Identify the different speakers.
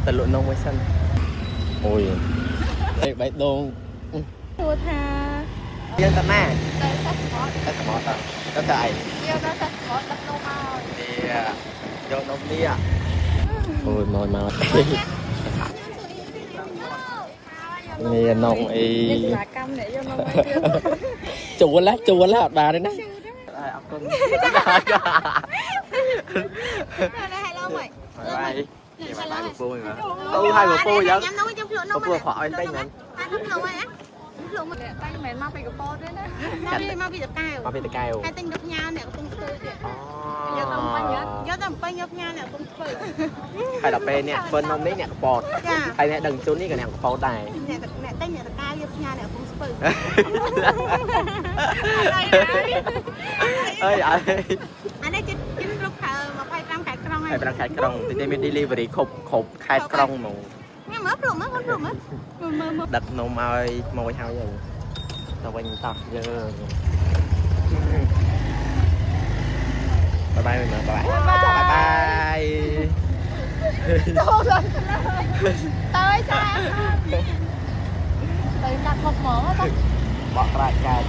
Speaker 1: ទៅលក់នំមួយសិនអូយឯបេះដូង
Speaker 2: សួរថា
Speaker 1: យើងទៅណា
Speaker 2: ទៅសាសមុទ្រ
Speaker 1: ទៅសមុទ្រទៅទៅអី
Speaker 2: យកទៅសាសមុទ្រដឹកនំមក
Speaker 1: នេះយកនំនេះអូយមកមកនេះនំអី
Speaker 2: មានសេវាកម្មអ្នកយកនំមកទៀត
Speaker 1: ជួលហ៎ជួលហ៎អត់បានទេណាអរគុណ
Speaker 2: ណាហេឡូមក
Speaker 1: បាយបាយពូមកទូឲ្យពូយ៉ាង
Speaker 3: ញ៉ាំនំចាំភ្លក់នំ
Speaker 1: ពូខកឲ្យតិចមែន
Speaker 3: តែភ្លក់ហើយណាភ្លក់មក
Speaker 2: អ្នកតាំងមិនមែនមកពីកពតទេណា
Speaker 3: មកពីមកពីតកែវ
Speaker 1: មកពីតកែវ
Speaker 3: ហើយទិញយកផ្ញើអ្នកកំពុងស្ពឺទៀត
Speaker 1: អូ
Speaker 2: យកទៅបាញ់អត់
Speaker 3: យកតែពេញយកផ្ញើអ្នកកំពុងស្ពឺ
Speaker 1: ហើយដល់ពេលអ្នកធ្វើនំនេះអ្នកកពត
Speaker 3: ចា
Speaker 1: ហើយអ្នកដឹងជូននេះក៏អ្នកកពតដែរ
Speaker 3: អ្នកអ្នកទិញអ្នកតកែវយកផ្ញើអ្នកកំពុងស្ពឺ
Speaker 1: អើយអើយ
Speaker 3: អានេះជិតជិតគ្រប់ខែ25ខែក្រុង
Speaker 1: ហើ
Speaker 3: ហើយ
Speaker 1: យ5ខែក្រុងទីនេះមាន delivery គ្រប់គ្រប់ខេត្តក្រុងហ្មង
Speaker 3: ញ៉ាំមើលភ្លក់មើលភ្លក់មើលមើលមើល
Speaker 1: ដឹកនំឲ្យមកហើយហើយទៅវិញតោះយើងបាយបាយមើលបាយបាយបាយ
Speaker 2: ទៅចាទៅកាត់មុខហ្មងទៅ
Speaker 1: បកត្រាច់កាច់